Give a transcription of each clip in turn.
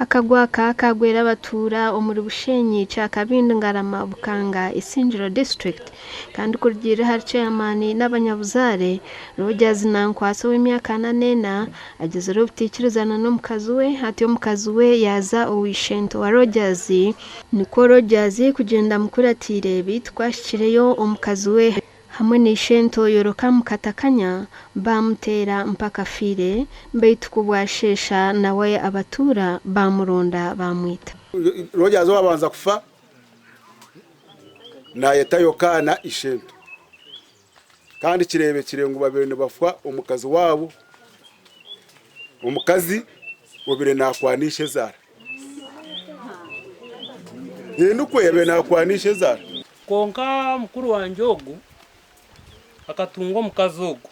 Akagwa aka kaagwera abatuura omuri Bushenyi, Kyakabindi, Ngarama, Bukanga, Isingiro District kandi kurugiirira ahari Ceyamaani n'abanyabuzaare, Rogers Nankwasa ow'emyaka 44 agizire obutaikirizana n'omukazi we atyo omukazi we yaaza owa ishento wa Rogers nikwo Rogers kugyenda amukuratiire beitu ku ahikireyo omukazi we Hamwe na ishento Yorokamu Katakanya baamuteera mpaka afiire, beitu ku bwasheesha nawe abatuura baamuronda baamwita. Rogers owabanza kufa nayeta Yokaana ishento kandi kirebekire ngu babire nibafwa omukazi waabo, omukazi obire nakwana ishezaara. Nikwo yabire nakwana ishezaara. Kwonka mukuru wangye ogu akatunga omukazi ogu.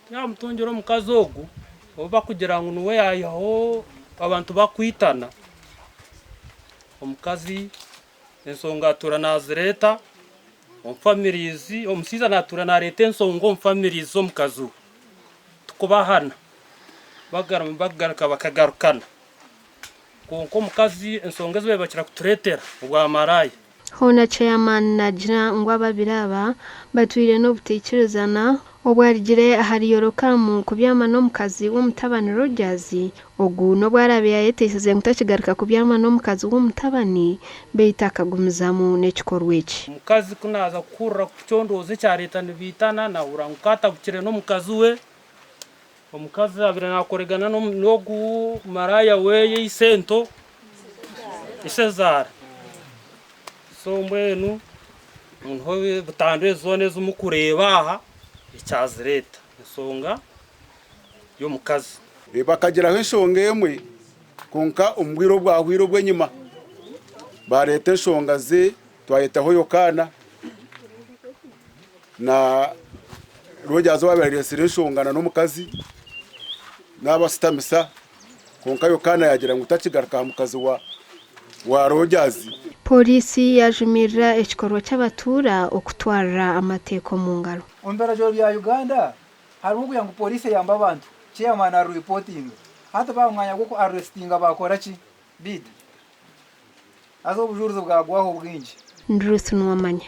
Ku yaamutungire omukazi ogu, ou barikugira ngu niwe yaihaho abantu bakwitana, omukazi ensonga atuura naazireeta omu families, omushaija naatuura naareeta ensonga omu families z'omukazi we, tikubahana, bagaruka bakagarukana. Kwonka omukazi ensonga ezi babaire bakira kutureetera obwa maraaya. Hoona Chairman naagira ngu ababiri aba batwire n'obutaikirizana obwarugire ahari Yorokamu kubyama n'omukazi w'omutabani Rogers. Ogu n'obu araabe yaayeteisize ngu takigaruka kubyama n'omukazi w'omutabani beitu akagumizamu n'ekikorwa eki. Omukazi ku naaza kuhurira kucondooza ekyareeta nibaitana, naahurira ngu kaatabukire n'omukazi we. Omukazi abaire naakoregana n'ogu maraaya we isento, ishezaara. So mbwenu niho butandu ezi zoona ezi murikureeba aha ekyazireeta, enshonga y'omukazi. Bakagiraho enshonga emwe kwonka omu bwire obwahweire obw'enyima baareeta enshonga zi twayetaho Yokaana Na Rogers owaabaire areetsire enshonga na n'omukazi naabasitamisa kwonka Yokaana yaagira ngu takigaruka aha mukazi wa wa Rogers. Pooriisi yaajumirira ekikorwa ky'abatuura okutwarira amateeka omu ngaro. Omu biragiro bya Uganda harimu okugira ngu poliisi eyambe abantu, chairman arureportinga. Hati baha omwanya gw'oku arrestinga bakora ki? Biita. Haza obujurizi bwagwaho bwingi. Ndi Ruth Nuwamanya.